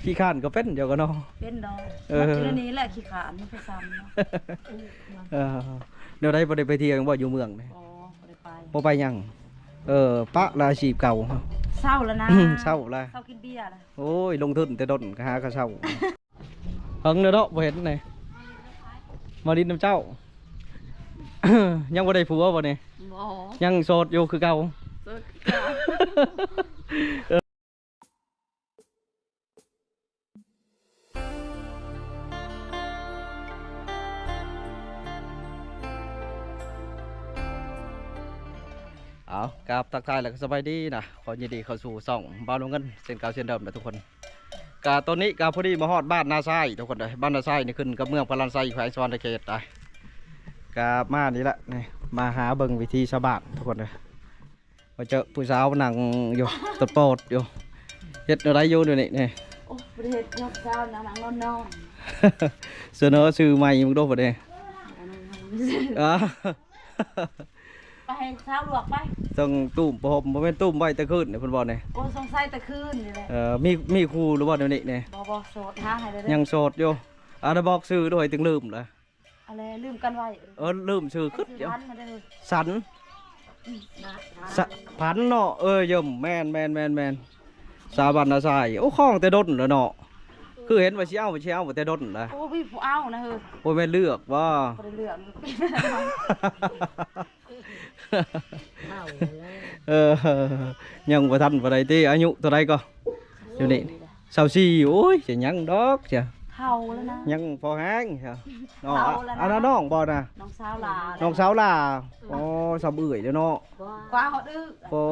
ຂີ້ຄ້ານກໍເປັນ ເຈົ້າກໍເນາະ. ເປັນດອກ. ເອີ ມັນຢູ່ໃນນີ້ແຫຼະ ຂີ້ຄ້ານມັນໄປຊ້ຳເນາະ. ເອີ ແນວໃດບໍ່ໄດ້ໄປທ່ຽວຫຍັງບໍ່ ຢູ່ເມືອງນີ້? ບໍ່ ບໍ່ໄດ້ໄປ. ບໍ່ໄປຫຍັງ? ເອີ ປະລະອາຊີບເກົ່າ. ເຊົາລະນະ. ເຊົາລະ. ເຊົາກິນເບຍລະ. ໂອ້ຍ ລົງທຶນແຕ່ດົນກໍຫາກະເຊົາ. ເຫິງແລ້ວເນາະ ບໍ່ເຫັນນີ້ ມາຫຼິ້ນນຳເຈົ້າ. ຍັງບໍ່ໄດ້ຜົວບໍ່ນີ້? ບໍ່. ຍັງໂສດຢູ່ຄືເກົ່າ? ໂສດຄືເກົ່າ. ເອົາ ກາບທັກທາຍ ແລະ ກໍສະບາຍດີນະ. ຂໍຍິນດີເຂົ້າສູ່ຊ່ອງບ່າວນຳເງິນ ເຊັ່ນເກົ່າເຊັ່ນເດີມນະທຸກຄົນ. ກະຕອນນີ້ກະພໍດີມາຮອດບ້ານນາຊາຍທຸກຄົນເດີ. ບ້ານນາຊາຍນີ້ຂຶ້ນກັບເມືອງພະລານໄຊ ແຂວງສະຫວັນນະເຂດໄດ໋. ກະມານີ້ແຫຼະ ນີ້ ມາຫາເບິ່ງວິຖີຊາວບ້ານທຸກຄົນເດີ. ມາເຈີຜູ້ສາວນັ່ງຢູ່ ຕະໂປດຢູ່. ເຮັດແນວໃດຢູ່ດຽວນີ້ນີ້? ໂອ້ ບໍ່ໄດ້ເຮັດ ຍາມເຊົ້ານັ່ງໆນອນໆ. ສະເໜີຊື່ໃໝ່ມຶງດູບັດນີ້. ອ່າ ໄປໃຫ້ສາວລວກໄປ. ຕ້ອງຕຸ້ມຜ້າຫົ່ມ ບໍ່ແມ່ນຕຸ້ມໄວ້ແຕ່ຄືນນີ້ເພິ່ນເວົ້ານີ້. ໂອ້ ສົງໄສແຕ່ຄືນນີ້ແຫຼະ. ເອີ ມີ ມີຄູ່ຫຼືບໍ່ດຽວນີ້ນີ້? ບໍ່ ບໍ່ ໂສດ ຫາໃຫ້ເລີຍ. ຍັງໂສດຢູ່. ອ່າ ບອກຊື່ດ້ວຍ ຈຶ່ງລືມລະ. ອັນແລະ ລືມກັນໄວ້. ເອີ ລືມຊື່ ຄຶດຢູ່. ສັນ ອືມ ສະ ພັນເນາະ. ເອີ ເຢີມ ແມ່ນໆໆໆ ສາວບ້ານນາຊາຍ. ໂອ້ ຄອງແຕ່ດົນແລ້ວເນາະ. ຄືເຫັນວ່າຊິເອົາ ຊິເອົາແຕ່ດົນລະ. ໂອ້ ມີຜູ້ເອົານະເຮີ້ຍ. ບໍ່ແມ່ນເລືອກບໍ່? ບໍ່ໄດ້ເລືອກ. ເອີ ຍັງບໍ່ທັນປານໃດຕິ. ອາຍຸເທົ່າໃດກໍ? ຢູ່ນີ້ ຊາວສີ່. ໂອ້ຍ ຈະຍັງດອກ ຈະເຖົ້າແລ້ວນະ. ຍັງພໍແຮງ ເຖົ້າແລ້ວນະ. ອັນນັ້ນນ້ອງບໍ່ນະ? ນ້ອງສາວຫຼ້າ. ນ້ອງສາວຫຼ້າ. ອໍ ສ່ຳເອື້ອຍເດ້ເນາະ. ກວ່າຮອດອຶ. ໂອ້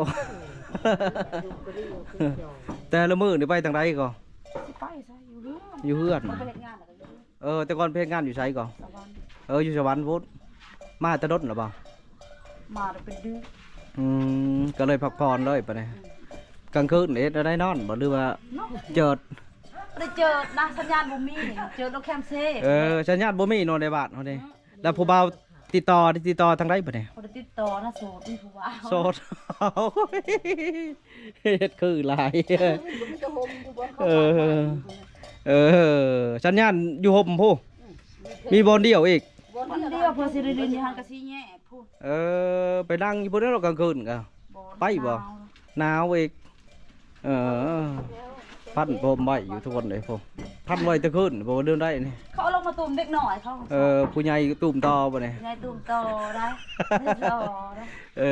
ແຕ່ລະມື້ນີ້ໄປທາງໃດກໍ? ຊິໄປໃສ? ຢູ່ເຮືອນ. ຢູ່ເຮືອນ. ໄປເຮັດງານແລ້ວກໍຢູ່ເຮືອນ. ເອີ ແຕ່ກ່ອນໄປເຮັດງານຢູ່ໃສກໍ? ສະຫວັນ. ເອີ ຢູ່ສະຫວັນພຸ້ນ. ມາແຕ່ດົນແລ້ວບໍ່? ມາແຕ່ເປັນເດືອນ. ອືມ ກໍເລີຍພັກຜ່ອນເລີຍປານນີ້. ອືມ ກາງຄືນເຮັດແນວໃດ ນອນບໍ່ ຫຼືວ່າເຈີດ? ບໍ່ໄດ້ເຈີດນະ ສັນຍານບໍ່ມີ. ເຈີດໂລກແຄມເຊ. ເອີ ສັນຍານບໍ່ມີເນາະໃນບ້ານເຮົານີ້. ອືມ ແລ້ວຜູ້ບ່າວຕິດຕໍ່ ຕິດຕໍ່ທາງໃດບັດນີ້? ບໍ່ໄດ້ຕິດຕໍ່ນະ ໂສດ ມີຜູ້ບ່າວ. ໂສດ. ເຮັດຄືຫຼາຍ. ເອີ ມີແຕ່ຮົ່ມຢູ່ບ່ອນເຂົາ. ເອີ ເອີ ສັນຍານຢູ່ຮົ່ມພຸ້ນ. ອືມ ມີບ່ອນດຽວອີກ. ບ່ອນດຽວ ເພື່ອຊິໄດ້ຫຼິ້ນຢູ່ຫັ້ນກະຊິແຍກພຸ້ນ. ເອີ ໄປນັ່ງຢູ່ພຸ້ນເນາະກາງຄືນກະ. ບໍ່ ໄປບໍ່? ໜາວ ໜາວອີກ. ເອີ ພັນຜົມໄວ້ຢູ່ທຸກຄົນເອີຍ ຜົມພັນໄວ້ແຕ່ຄືນ ບໍ່ວ່າເດືອນໃດນີ້. ເຂົາເອົາລົງມາຕຸ້ມເດັກນ້ອຍເຂົາ. ເອີ ຜູ້ໃຫຍ່ຕຸ້ມຕໍ່ບໍ່ນີ້? ຜູ້ໃຫຍ່ຕຸ້ມຕໍ່ໄດ໋. ເອີ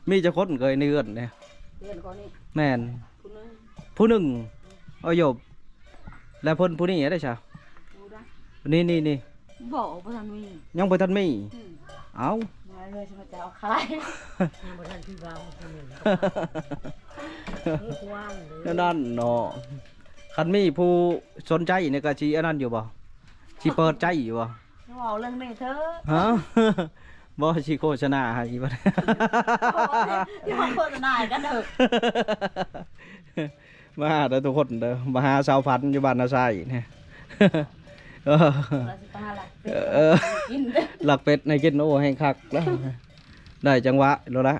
ມີຈັກຄົນເອີຍໃນເຮືອນນີ້? ເຮືອນຂ້ອຍນີ້ ແມ່ນ ຜູ້ໜຶ່ງ ຜູ້ໜຶ່ງ. ເອີ ໂຢບ ແລ້ວເພິ່ນຜູ້ນີ້ໄດ້ຊະ? ຜູ້ໃດ? ນີ້ໆໆ. ບໍ່ ບໍ່ທັນມີ. ຍັງບໍ່ທັນມີ. ອືມ ເອົ້າ ມາເລີຍ ຊິມາເຈົ້າຂາຍ. ຍັງບໍ່ທັນຖືວ່າຜູ້ໜຶ່ງ. ແນວນັ້ນເນາະ. ຄັນມີຜູ້ສົນໃຈນີ້ກໍຊິອັນນັ້ນຢູ່ບໍ່? ຊິເປີດໃຈຢູ່ບໍ່? ເວົ້າເລື່ອງນີ້ເທີະ. ຮະ? ບໍ່ ຊິໂຄສະນາໃຫ້ບໍ່? ຢ່າມາໂຄສະນາໃຫ້ກັນເດີ. ມາເດີທຸກຄົນເດີ ມາຫາສາວພັນຢູ່ບ້ານນາຊາຍນີ້. ເອີ ເອີ ລັກເປັດໃຫ້ກິນ. ໂອ້ ແຮງຄັກແລ້ວ ໄດ້ຈັງຫວະໂລດລະ.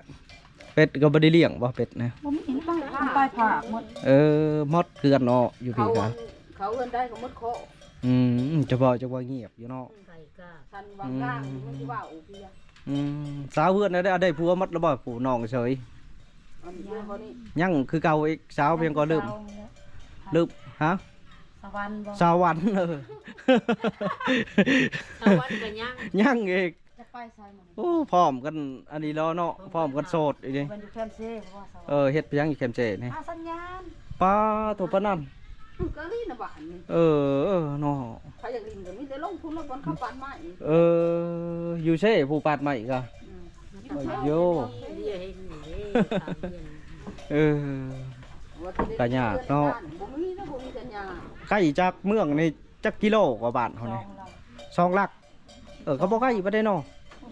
ເປັດກໍບໍ່ໄດ້ລ້ຽງບໍ່ ເປັດນະ? ບໍ່ມີ ໄປ ໄປພາກໝົດ. ເອີ ໝົດເກືອນເນາະ ຢູ່ພີ້ກະ ເຂົາເຮືອນໃດກໍໝົດເຄາະ. ອືມ ຈະເວົ້າ ຈະວ່າງຽບຢູ່ເນາະ. ສັນຫວັງກາງ ອືມ ມັນຊິເວົ້າເທື່ອ. ອືມ ສາວເຮືອນໄດ້ ໄດ້ຜົວໝົດແລ້ວບໍ່ ຜູ້ນ້ອງເສີຍ? ອັນເລື່ອງເຂົານີ້ ຍັງຄືເກົ່າອີກ. ສາວພຽງກໍລືມ ລືມ ຮະ? ສະຫວັນບໍ່? ສະຫວັນ ເອີ ສະຫວັນກໍຍັງ ຍັງອີກ. ຈະໄປໃສມື້ນີ້? ໂອ້ ພ້ອມກັນອັນນີ້ແລ້ວເນາະ ພ້ອມກັນໂສດອີກເດ້. ແມ່ນຢູ່ແຄມເຊບໍ່? ເອີ ເຮັດໄປຫຍັງຢູ່ແຄມເຊນີ້? ຫາສັນຍານ. ປາໂທ ປານນັ້ນ. ກໍລີນະບ້ານນີ້. ເອີ ເນາະ ໃຜຢາກຫຼິ້ນກໍມີແຕ່ລົງພຸ້ນລະ ບ່ອນເຂົາປາດໄມ້. ເອີ ຢູ່ເຊຜູ້ປາດໄມ້ກະ. ອືມ ໂອ້ໂຫ ເອີ ກະຍາກເນາະ. ບໍ່ມີນະ ບໍ່ມີສັນຍານ. ໄກຈາກເມືອງນີ້ຈັກກິໂລກວ່າ ບ້ານເຮົານີ້? ສອງຫຼັກ. ສອງຫຼັກ. ເອີ ກໍບໍ່ໄກປານໃດເນາະ.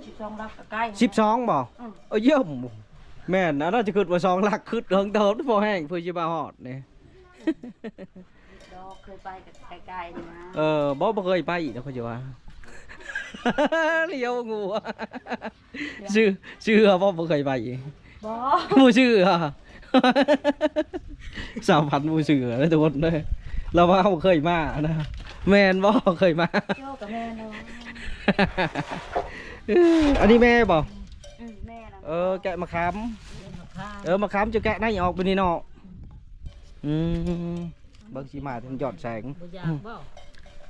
ສິບສອງຫຼັກກໍໄກ. ສິບສອງບໍ່? ອືມ ເອີ ຢ້ຽມ. ແມ່ນ ອັນນັ້ນຈະຄິດວ່າສອງຫຼັກ ຄິດເຖິງເຕີບ ພໍແຮງເພື່ອຊິມາຮອດນີ້. ດອກ ເຄີຍໄປກໍໃກ້ໆນີ້ນະ. ເອີ ບໍ່ ບໍ່ເຄີຍໄປດອກ ຂ້ອຍຊິວ່າ ຫຼຽວງູ. ເຊື່ອ ເຊື່ອບໍ່? ບໍ່ເຄີຍໄປ. ບໍ່ ບໍ່ເຊື່ອ. ສາວພັນບໍ່ເຊື່ອເດີທຸກຄົນເດີ. ລາວວ່າເຮົາເຄີຍມານະ ແມ່ນບໍ່? ເຄີຍມາ ໂຍກະແມ່ນເນາະ. ເອີ ອັນນີ້ແມ່ບໍ່? ອືມ ແມ່ນະ. ເອີ ແກະມະຂາມ ເອີ ມະຂາມຈະແກະໃນອອກໄປນີ້ເນາະ. ອືມ ເບິ່ງຊິມາເຖິງຍອດແສງ ບໍ່ຢາກບໍ່?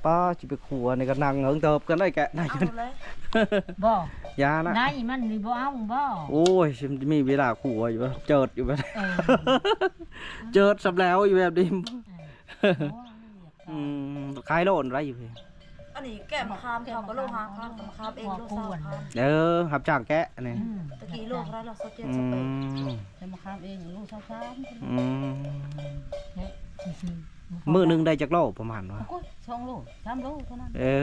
ປ້າ ຊິໄປຄົວນີ້ກະນັ່ງເຫິງເຕີບກັນໄດ້ແກະໃນ ເອົາເລີຍ ບໍ່? ຢ່ານະ ໃນມັນນີ້ບໍ່ເອົາບໍ່? ໂອ້ຍ ຊິມີເວລາຄົວຢູ່ບໍ່? ເຈີດຢູ່ບໍ່? ເອີ ເຈີດສ່ຳແລ້ວຢູ່ແບບນີ້ ເອີ ໂອ້ຍ ອືມ ຂາຍໂລເທົ່າໃດຢູ່ພີ້? ອັນນີ້ແກະມະຂາມ ເຂົາກະໂລຫ້າພັນ ມະຂາມເອງໂລຊາວພັນ. ເອີ ຮັບຈ້າງແກະອັນນີ້ ອືມ ຕະກີ້ໂລເທົ່າໃດລະ? ຊາວເຈັດ ອືມ ຊາວແປດ ແຕ່ມະຂາມເອງໂລຊາວສາມ. ອືມ ມື້ໜຶ່ງໄດ້ຈັກໂລປະມານວ່າ? ໂອ້ຍ ສອງໂລ ສາມໂລເທົ່ານັ້ນ. ເອີ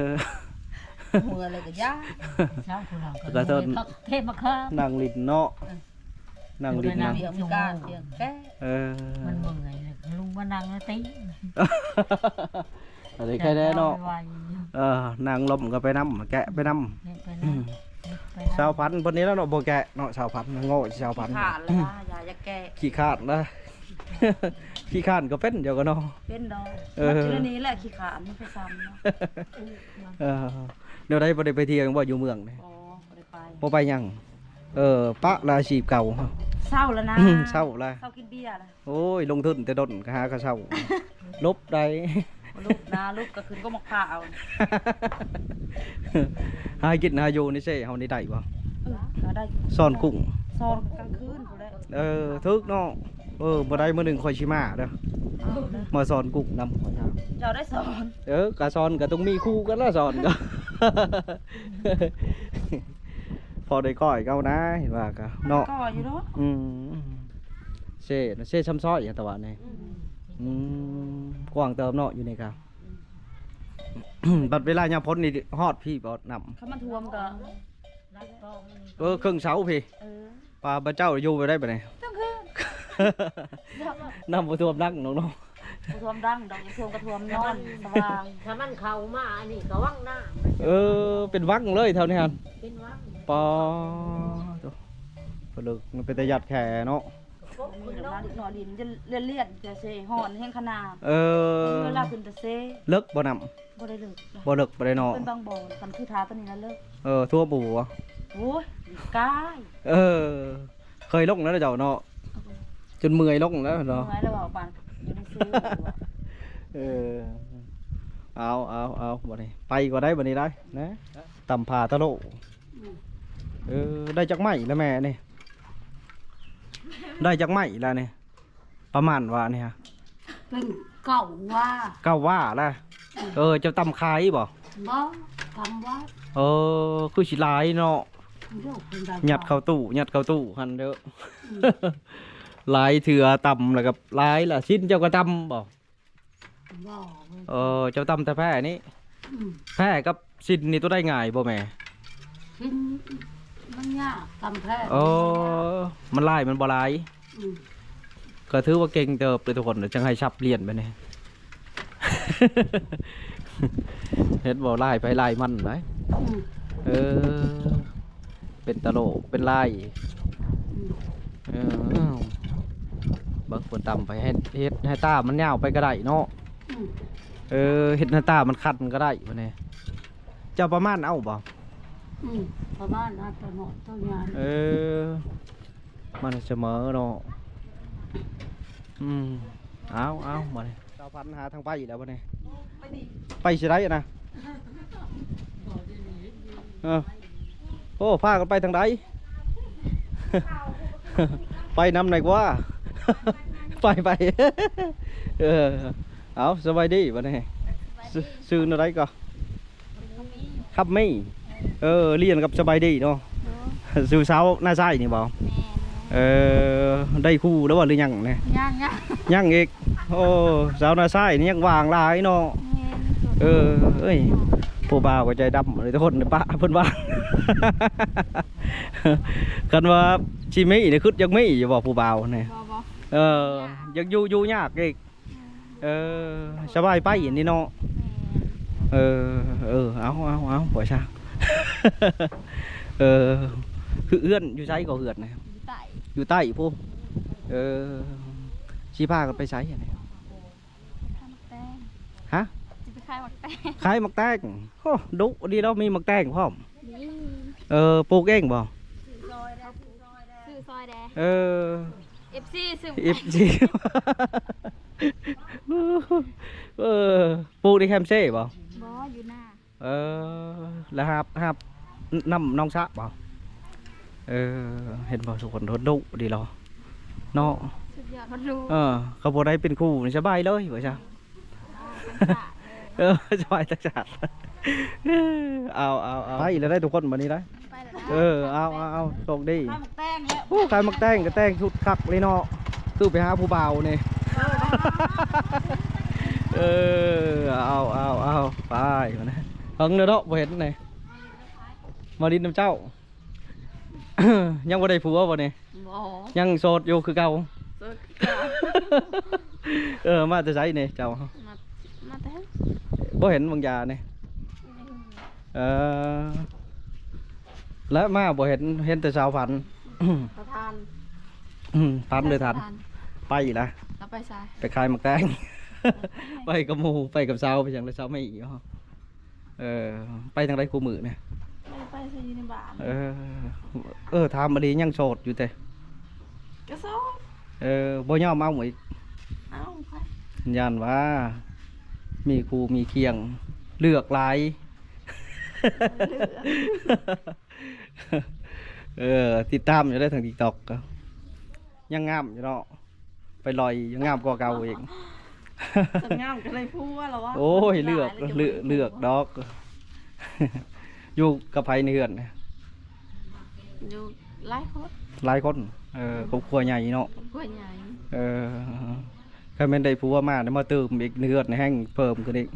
ເມື່ອຍແລ້ວກະຢ່າ ເທມະຂາມ ນັ່ງຫຼິ້ນເນາະ ເອີ ນັ່ງຫຼິ້ນນັ່ງ ເອີ ມັນເມື່ອຍ ລຸງມານັ່ງຕິ ອັນນີ້ໄຄແນ່ເນາະ ເອີ ນັ່ງລົມກະໄປນຳ ແກະໄປນຳ ຊາວພັນ ເພິ່ນນີ້ແຫຼະເນາະ ບໍ່ແກະເນາະ ຊາວພັນ ໂງ່ຊາວພັນ ຂີ້ຄ້ານລະ ຢ່າ ຢ່າແກະ ຂີ້ຄ້ານລະ ຂີ້ຄ້ານກະເປັນ ເຈົ້າກະເນາະ ເປັນດອກ ເອີ ມັນຢູ່ໃນນີ້ແຫຼະ ຂີ້ຄ້ານມັນໄປຊ້ຳເນາະ. ເອີ ແນວໃດ ບໍ່ໄດ້ໄປທ່ຽວບໍ່ ຢູ່ເມືອງນີ້? ບໍ່ໄປ ບໍ່ໄປຫຍັງ ເອີ ປະລະອາຊີບເກົ່າ ເຊົາລະນະ ເຊົາລະ ເຊົາກິນເບຍລະ. ໂອ້ຍ ລົງທຶນແຕ່ດົນກະຫາກະເຊົາ ຫຼົບໄດ໋ ຫຼົບນະ ຫຼົບກະຂຶ້ນກໍໝາກພ້າວ ຫາກິນຫາຢູ່ໃນເຊເຮົານີ້ໄດ້ບໍ່? ເອີ ກະໄດ້ ຊ້ອນກຸ້ງ ຊ້ອນກາງຄືນພຸ້ນແຫຼະ. ເອີ ຖືກເນາະ ເອີ ມື້ໃດມື້ໜຶ່ງຂ້ອຍຊິມາເດີ ເອົາເດີ ມາຊ້ອນກຸ້ງນຳຂ້ອຍ ເຈົ້າໄດ້ຊ້ອນ ເອີ ກະຊ້ອນກະຕ້ອງມີຄູ່ກັນລະ ຊ້ອນກະ ພໍໄດ້ກ້ອຍເຂົານະ ເຫັນວ່າກະເນາະ ກ້ອຍຢູ່ເນາະ ອືມ ເຊ ເຊຊຳຊອຍຕະວັນນີ້ ອືມ ອືມ ກວ້າງເຕີບເນາະ ຢູ່ນີ້ກະ ອືມ ບັດເວລາຍາມຝົນນີ້ຮອດພີ້ບໍ່ ນ້ຳ ຄັນມັນຖ້ວມກະ ເອີ ເຄິ່ງເສົາພີ້ ເອີ ປາ ບາດເຈົ້າຢູ່ແບບໃດບາດນີ້? ກາງຄືນ ນ້ຳບໍ່ຖ້ວມດັງດອກເນາະ ບໍ່ຖ້ວມດັງດອກ ຖ້ວມກະຖ້ວມນອນ ສະຫວ່າງ ຖ້າມັນເຂົ້າມາອັນນີ້ກະວັງນ້ຳ ເອີ ເປັນວັງເລີຍແຖວນີ້ຫັ້ນ ເປັນວັງ ປາ ໂທ້ ເພິ່ນເລິກ ມັນເປັນຕາຢ້ານແທ້ເນາະ ເດັກນ້ອຍຫຼິ້ນ ລຽນ ລຽນ ຈະເຊ ຮ້ອນແຮງຂະໜາດ ເອີ ເວລາຂຶ້ນຕາເຊ ເລິກບໍ່ນ້ຳ? ບໍ່ໄດ້ເລິກ ບໍ່ເລິກ ບໍ່ໄດ້ເນາະ ເປັນບາງບ່ອນ ຄັນຄືທ່າໂຕນີ້ລະເລິກ ເອີ ທົ່ວບໍ່? ໂອ້ຍ ກາຍ ເອີ ເຄີຍລົງແລ້ວເຈົ້າເນາະ ຈົນເມື່ອຍລົງແລ້ວເນາະ ເມື່ອຍແລ້ວເວົ້າປານຢູ່ໃນເຊ ເອີ ເອົາ ເອົາ ເອົາ ບາດນີ້ໄປກໍໄດ້ ບາດນີ້ໄດ້ນະ ຕຳຜາຕະໂຫຼ ອືມ ເອີ ໄດ້ຈັກໄມ້ລະແມ່ນີ້? ໄດ້ຈັກໄມ້ລະນີ້? ປະມານວ່ານີ້ຮະ ເປັນເກົ້າຫວ່າ ເກົ້າຫວ່າລະ ເອີ ເຈົ້າຕຳຂາຍບໍ່? ບໍ່ ຕຳຫວ່າ ເອີ ຄືຊິຫຼາຍເນາະ ໂຍກເພິ່ນໄດ້ ຍັດເຂົ້າຕູ້ ຍັດເຂົ້າຕູ້ຫັ້ນເດີ ອືມ ຫຼາຍເທື່ອຕຳແລ້ວກະຫຼາຍລະ ຊິນເຈົ້າກະຕຳບໍ່? ບໍ່ ເອີ ເຈົ້າຕຳແຕ່ແພ້ນີ້ ອືມ ແພ້ກັບຊິນນີ້ໂຕໃດງ່າຍບໍ່ແມ່? ຊິນມັນຍາກ ຕຳແພ້ ເອີ ມັນຫຼາຍ ມັນບໍ່ຫຼາຍ ອືມ ກະຖືວ່າເກັ່ງເຕີບເດີທຸກຄົນ ຈັ່ງໃຫ້ສັບລຽນແບບນີ້ ເຮັດບໍ່ ລາຍໃຜລາຍມັນໄດ໋ ອືມ ເອີ ເປັນຕະໂຫຼ ເປັນລາຍ ອືມ ເອີ ເບິ່ງເພິ່ນຕຳໄປ ເຮັດ ເຮັດໃຫ້ຕາມັນຍາວໄປກະໄດ້ເນາະ ອືມ ເອີ ເຮັດໃຫ້ຕາມັນຄັນກະໄດ້ບາດນີ້ ເຈົ້າປະມານເອົາບໍ່? ອືມ ປະມານເອົາໂຕນ້ອຍໂຕໃຫຍ່ ເອີ ມັນສະເໝີເນາະ ອືມ ເອົາ ເອົາ ບາດນີ້ ສາວພັນຫາທາງໄປແລ້ວບາດນີ້ ໄປຊິໄດ້ນະ ເອີ ໂອ້ ພາກັນໄປທາງໃດ? ໄປນຳໄດ້ກວ່າ ໄປ ໄປ ເອີ ເອົາ ສະບາຍດີບາດນີ້ ຊື່ແນວໃດກໍ? ຄຳມີ ເອີ ລຽນກັບສະບາຍດີເນາະ ໂດຍ ຊື່ສາວນາຊາຍນີ້ບໍ່? ແມ່ນ ເອີ ໄດ້ຄູ່ແລ້ວບໍ່ ຫຼືຍັງນີ້? ຍັງ ຍັງ ຍັງອີກ ໂອ້ ສາວນາຊາຍນີ້ຍັງວ່າງຫຼາຍເນາະ ແມ່ນ ເອີ ເອີຍ ຜູ້ບ່າວກໍໃຈດຳເລີຍທຸກຄົນ ປະເພິ່ນວ່າ ຄັນວ່າຊິມີນີ້ ຄຶດຢາກມີຢູ່ບໍ່ຜູ້ບ່າວນີ້? ບໍ່ ບໍ່ ເອີ ຢາກຢູ່ ຢູ່ຍາກອີກ ເອີ ສະບາຍໄປອັນນີ້ເນາະ ແມ່ນ ເອີ ເອີ ເອົາ ເອົາ ເອົາ ບໍ່ຊະ ເອີ ຄືເຮືອນຢູ່ໃສກໍເຮືອນນະ? ຢູ່ໃຕ້ ຢູ່ໃຕ້ພຸ້ນ ເອີ ຊິພາກັນໄປໃສອັນນີ້? ໄປທາງແຕງ ຂາຍໝາກແຕງ ຂາຍໝາກແຕງ. ໂອ້ ດຸດີເນາະ ມີໝາກແຕງພ້ອມ. ມີ. ເອີ ປູກເອງບໍ່? ຊື້ຊອຍແດ່ ຊື້ຊອຍແດ່. ເອີ ເອັບຊີຊື້ ເອັບຊີ ເອີ ປູກໃນແຄມເຊບໍ່? ບໍ່ ຢູ່ນາ. ເອີ ແລ້ວຮັບ ຮັບນຳໜອງສະບໍ່? ເອີ ເຫັນບໍ່ທຸກຄົນ ດຸດີເນາະ ເນາະ. ສຸດຍອດ ເອີ ເຂົາບໍ່ໄດ້ເປັນຄູນີ້ສະບາຍເລີຍວ່າຊະ. ເອີ ສະບາຍຈັກສາດ. ເອົາ ເອົາ ເອົາ ໄປແລ້ວໄດ໋ທຸກຄົນ ບັດນີ້ໄດ໋. ໄປແລ້ວນະ. ເອີ ເອົາ ເອົາ ເອົາ ໂຊກດີ. ຂາຍໝາກແຕງແລ້ວ. ໂອ້ ຂາຍໝາກແຕງກໍແຕງຄັກເລີຍເນາະ ຄືໄປຫາຜູ້ບ່າວນີ້. ເອີ ເອີ ເອົາ ເອົາ ເອົາ ໄປ. ເພິ່ງເດີເນາະ ບໍ່ເຫັນນີ້ ມາຫຼິ້ນນຳເຈົ້າ. ຍັງບໍ່ໄດ້ຜົວບໍ່ນີ້? ບໍ່ ຍັງໂສດຢູ່ຄືເກົ່າ. ໂສດຄືເກົ່າ. ເອີ ມາແຕ່ໃສນີ້ເຈົ້າ? ມາ ມາແຕ່ ບໍ່ເຫັນບາງຢານີ້. ເອີ ແລະມາບໍ່ເຫັນ ເຫັນແຕ່ສາວຝັນ ປະທານ. ອືມ ຝັນເລີຍທ່ານ ປະທານ ໄປລະ. ລາວໄປໃສ? ໄປຂາຍໝາກແຕງ. ໄປກັບໝູ່ ໄປກັບສາວ ໄປຫຍັງລະ ສາວມີຢູ່. ເອີ ໄປທາງໃດຄູ່ມື້ນີ້? ໄປ ໄປໃສ ຢູ່ໃນບ້ານ. ເອີ ເອີ ຖາມມາດີ ຍັງໂສດຢູ່ເຕ? ກໍໂສດ. ເອີ ບໍ່ຍອມເອົາອີກ? ເອົາໄປ ຢ້ານວ່າມີຄູ່ມີຄຽງ ເລືອກຫຼາຍ. ເລືອກ ເອີ ຕິດຕາມຢູ່ເດ້ທາງ TikTok ກໍຍັງງາມຢູ່ເນາະ. ໄປລອຍງາມກວ່າເກົ່າອີກ. ຄັນງາມກໍໄດ້ຜົວແລ້ວວະ. ໂອ້ຍ ເລືອກ ເລືອກ ເລືອກດອກ. ຢູ່ກັບໃຜໃນເຮືອນ? ຢູ່ຫຼາຍຄົນ. ຫຼາຍຄົນ. ເອີ ຄອບຄົວໃຫຍ່ເນາະ. ຄອບຄົວໃຫຍ່. ເອີ ຄັນແມ່ນໄດ້ຜົວມາ ໄດ້ມາເຕີມອີກ ໃນເຮືອນແຮ່ງເພີ່ມຂຶ້ນອີກ.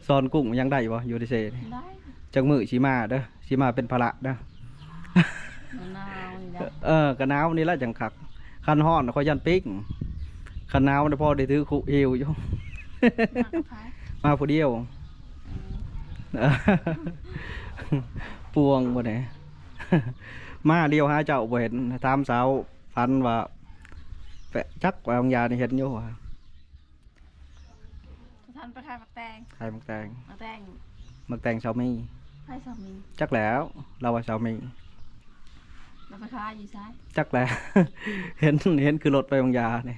ສອນກຸ້ງຍັງໄດ້ບໍ່ ຢູ່ໃນເຊ? ໄດ້. ຈັກມື້ຊິມາເດີ. ຊິມາເປັນພາລະເດີ. ໜາວນີ້ນະ. ເອີ ກໍໜາວນີ້ລະຈັ່ງຄັກ. ຄັນຮ້ອນຂ້ອຍຢ້ານປິງ. ຄັນໜາວນີ້ພໍໄດ້ຖືຄຸຫິ້ວຢູ່. ມາກັບໃຜ? ມາຜູ້ດຽວ. ເອີ ປ່ວງບໍ່ແດ່. ມາລຽວຫາເຈົ້າບໍ່ເຫັນ. ຖາມສາວຝັນວ່າ ແປະ ຈັກວ່າບາງຢານີ້ເຫັນຢູ່ວ່າ. ທ່ານໄປຂາຍໝາກແຕງ. ຂາຍໝາກແຕງ. ໝາກແຕງ ໝາກແຕງສາວມີ. ໃຜສາວມີ? ຈັກແລ້ວ ລາວວ່າສາວມີ. ລາວໄປຂາຍຢູ່ໃສ? ຈັກແລ້ວ ເຫັນ ເຫັນຄືລົດໄປບາງຢານີ້.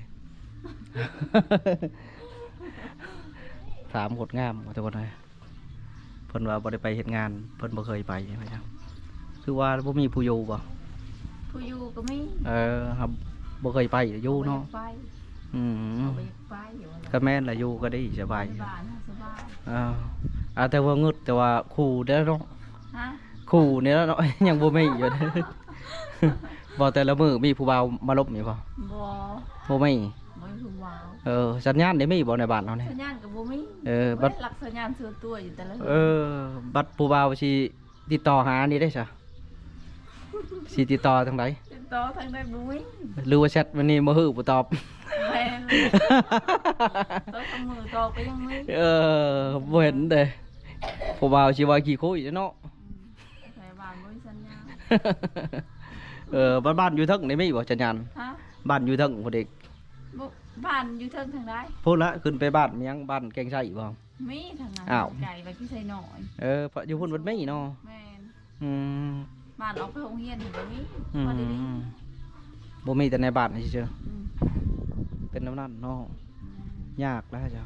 ຖາມໂຄດງາມວ່າ ທຸກຄົນເອີຍ. ເພິ່ນວ່າບໍ່ໄດ້ໄປເຮັດງານ ເພິ່ນບໍ່ເຄີຍໄປວ່າຊັ້ນ. ຄືວ່າບໍ່ມີຜູ້ຢູ່ບໍ່? ຜູ້ຢູ່ກໍມີ. ເອີ ເຮົາບໍ່ເຄີຍໄປຢູ່ເນາະ. ບໍ່ໄດ້ໄປ. ອືມ ເຮົາບໍ່ຢາກໄປຢູ່. ກໍແມ່ນລະ ຢູ່ກໍດີ ສະບາຍ. ຢູ່ບ້ານເຮົາສະບາຍ. ເອີ ອາ ແຕ່ວ່າງຶດ ແຕ່ວ່າຄູ່ເດ້ເນາະ. ຮະ? ຄູ່ນີ້ລະເນາະ ຍັງບໍ່ມີຢູ່ເດ້. ບໍ່ ແຕ່ລະມື້ມີຜູ້ບ່າວມາລົມຢູ່ບໍ່? ບໍ່ ບໍ່ມີ. ບໍ່ມີຜູ້ບ່າວ. ເອີ ສັນຍານໄດ້ມີບໍ່ໃນບ້ານເຮົານີ້? ສັນຍານກໍບໍ່ມີ. ເອີ ບັດ ຫຼັກສັນຍານສ່ວນຕົວຢູ່ແຕ່ລະເຮືອນ. ເອີ ບັດຜູ້ບ່າວຊິຕິດຕໍ່ຫານີ້ໄດ້ຊະ? ຊິຕິດຕໍ່ທາງໃດ? ຕິດຕໍ່ທາງໃດບໍ່ມີ. ຫຼືວ່າແຊັດມື້ນີ້ມື້ຮືບໍ່ຕອບ? ແມ່ນ. ສອງສາມມື້ຕອບກໍຍັງມີ. ເອີ ບໍ່ເຫັນເດ້. ຜູ້ບ່າວຊິວ່າຂີ້ຄຸຍເນາະ. ອືມ ແຖວບ້ານບໍ່ມີສັນຍານ. ເອີ ບ້ານ ບ້ານຢູ່ເທິງນີ້ມີບໍ່ສັນຍານ? ຮະ? ບ້ານຢູ່ເທິງພຸ້ນອີກ. ບໍ່ ບ້ານຢູ່ເທິງທາງໃດ? ພຸ້ນລະ ຂຶ້ນໄປບ້ານຫຍັງ ບ້ານແກ້ງໄຊບໍ່? ມີທາງນັ້ນ. ອ້າວ ໄກ ບ້ານຂີ້ໄຊນ້ອຍ. ເອີ ຢູ່ພຸ້ນມັນມີເນາະ. ແມ່ນ. ອືມ ບ້ານອອກໄປໂຮງຮຽນນີ້ບໍ່ມີ. ອືມ ພໍໄດ້ຫຼິ້ນ. ບໍ່ມີແຕ່ໃນບ້ານນີ້ຊື່. ອືມ ເປັນແນວນັ້ນເນາະ. ອືມ ຍາກແລ້ວເຈົ້າ.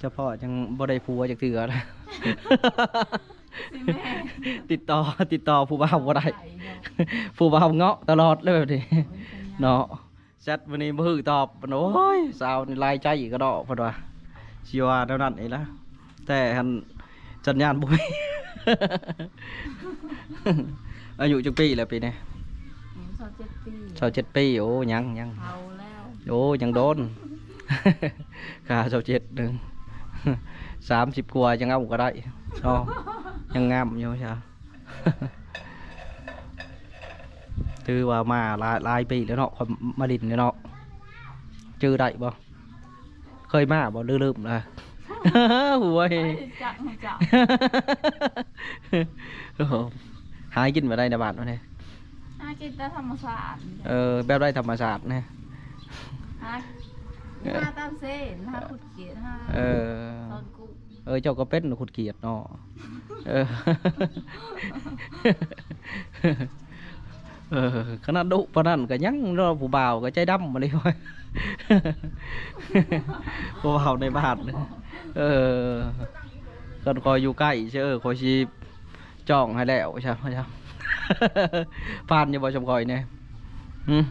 ສະເພາະຍັງບໍ່ໄດ້ຜົວຈັກເທື່ອ. ຊິແມ່ນ. ຕິດຕໍ່ ຕິດຕໍ່ຜູ້ບ່າວບໍ່ໄດ້. ບໍ່ໄດ້ດອກ. ຜູ້ບ່າວເງາະຕະຫຼອດເລີຍແບບນີ້. ໂອ້ຍ ເນາະ. ແຊັດມື້ນີ້ບໍ່ຮືຕອບ. ໂອ້ຍ ສາວນີ້ຫຼາຍໃຈກະເນາະ ເພິ່ນວ່າ. ຊິວ່າແນວນັ້ນອີກລະ ແຕ່ຫັ້ນສັນຍານບໍ່ມີ. ອາຍຸຈັກປີແລ້ວປີນີ້? ອືມ ຊາວເຈັດປີ. ຊາວເຈັດປີ. ໂອ້ ຍັງ ຍັງ ເຖົ້າແລ້ວ. ໂອ້ ຍັງໂດນ. ກະຊາວເຈັດໜຶ່ງ ສາມສິບກວ່າຍັງເອົາກໍໄດ້ເນາະ. ຍັງງາມຢູ່ຊະ. ຖືວ່າມາຫຼາຍ ຫຼາຍປີແລ້ວເນາະ ຂ້ອຍມາຫຼິ້ນນີ້ເນາະ. ຈື່ໄດ້ບໍ່? ເຄີຍມາບໍ່ ຫຼືລືມລະ? ໂອ້ຍ ຈັກ ຈັກ. ໂອ້ໂຫ ຫາກິນແບບໃດໃນບ້ານເຮົານີ້? ຫາກິນແຕ່ທຳມະຊາດ. ເອີ ແບບໃດທຳມະຊາດນີ້? ຫາ ຫາຕາມເຊນ ຫາຂຸດກຽດ ຫາ ເອີ ຊອນກຸ້ງ. ເອີ ເຈົ້າກໍເປັນຂຸດກຽດເນາະ. ເອີ ເອີ ຂະໜາດດຸປານນັ້ນກໍຍັງເນາະ. ຜູ້ບ່າວກໍໃຈດຳມາເລີຍ ຜູ້ບ່າວໃນບ້ານ. ເອີ ຄັນຂ້ອຍຢູ່ໃກ້ເຊີ ຂ້ອຍຊິ ຈ້ອງໃຫ້ແລ້ວຊະ ຜ່ານຢູ່ບໍ່ຊ່ຳຂ້ອຍແດ່? ຫືມ?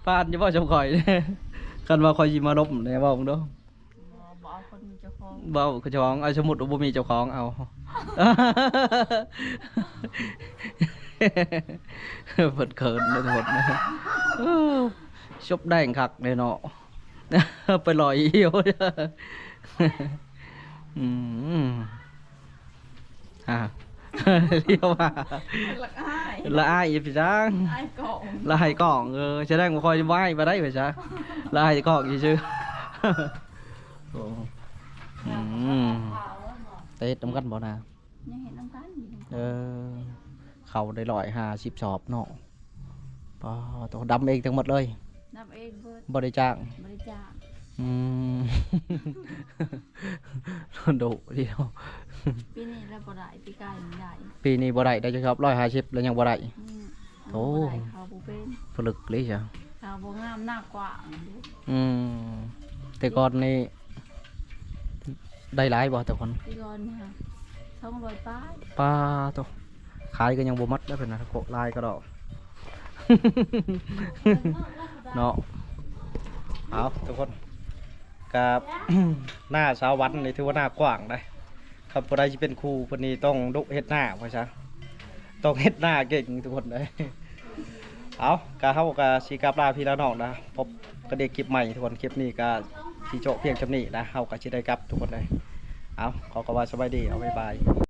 ຜ່ານຢູ່ບໍ່ຊ່ຳຂ້ອຍແດ່? ຄັນວ່າຂ້ອຍຊິມາລົມແດ່ ເວົ້າເບິ່ງດູ. ບໍ່ ບໍ່ເອົາຄົນມີເຈົ້າຂອງ ບໍ່ເອົາເຈົ້າຂອງ. ເອົາ ສົມມຸດວ່າບໍ່ມີເຈົ້າຂອງ ເອົາ ເພິ່ນເຂີນເດີທຸກຄົນ. ເອີ ສົບແດງຄັກເດ້ເນາະ. ໄປລອຍອີ່ຫຍັງ ອືມ ອ່າ ລຽວວ່າ ລະອາຍ ລະອາຍອີ່ຫຍັງ? ອາຍກ້ອງ ລະອາຍກ້ອງ. ເອີ ສະແດງວ່າຂ້ອຍບໍ່ອາຍປານໃດວ່າຊະ ລະອາຍກ້ອງຊື່ໆ. ໂອ້ ອືມ ແຕ່ເຮັດນຳກັນບໍ່ນາ? ຍັງເຮັດນຳກັນຢູ່. ເອີ ເຂົ້າໄດ້ຮ້ອຍຫ້າສິບສອບເນາະ. ປາໂຕ ດຳເອງທັງໝົດເລີຍ? ດຳເອງເບິດ ບໍ່ໄດ້ຈ້າງ? ບໍ່ໄດ້ຈ້າງ. ອືມ ໂດດດຽວ. ປີນີ້ລະບໍ່ໄດ້ ປີກາຍນີ້ໄດ້. ປີນີ້ບໍ່ໄດ້ ໄດ້ຈັກສອບ? ຮ້ອຍຫ້າສິບ ລະຍັງບໍ່ໄດ້. ອືມ ໂອ້ ບໍ່ໄດ້ ເຂົ້າບໍ່ເປັນ ຜະລຶກເລີຍຊະ. ເຂົ້າບໍ່ງາມ ນາກວ້າງເດ້. ອືມ ແຕ່ກ່ອນນີ້ ໄດ້ຫຼາຍບໍ່ແຕ່ກ່ອນ? ແຕ່ກ່ອນນີ້ຫະ ສອງຮ້ອຍປາຍ. ປາໂຕ ຂາຍກໍຍັງບໍ່ໝົດແລ້ວເພິ່ນນະ ໂຄະຫຼາຍກະດອກ ເນາະ. ເອົາ ທຸກຄົນ ກະ ນາສາວວັນນີ້ຖືວ່ານາກວ້າງໄດ໋. ຄັນຜູ້ໃດຊິເປັນຄູ່ເພິ່ນນີ້ຕ້ອງດຸເຮັດນາວ່າຊະ ຕ້ອງເຮັດນາເກັ່ງທຸກຄົນເອີຍ. ເອົາ ກະເຮົາກະຊິກັບລາພີ່ລານ້ອງນະ ພົບກັນອີກຄລິບໃໝ່ທຸກຄົນ. ຄລິບນີ້ກະຊິໂຈະພຽງສ່ຳນີ້ນະ ເຮົາກະຊິໄດ້ກັບທຸກຄົນເອີຍ. ເອົາ ຂໍຄຳວ່າສະບາຍດີ ເອົາ ບາຍບາຍ.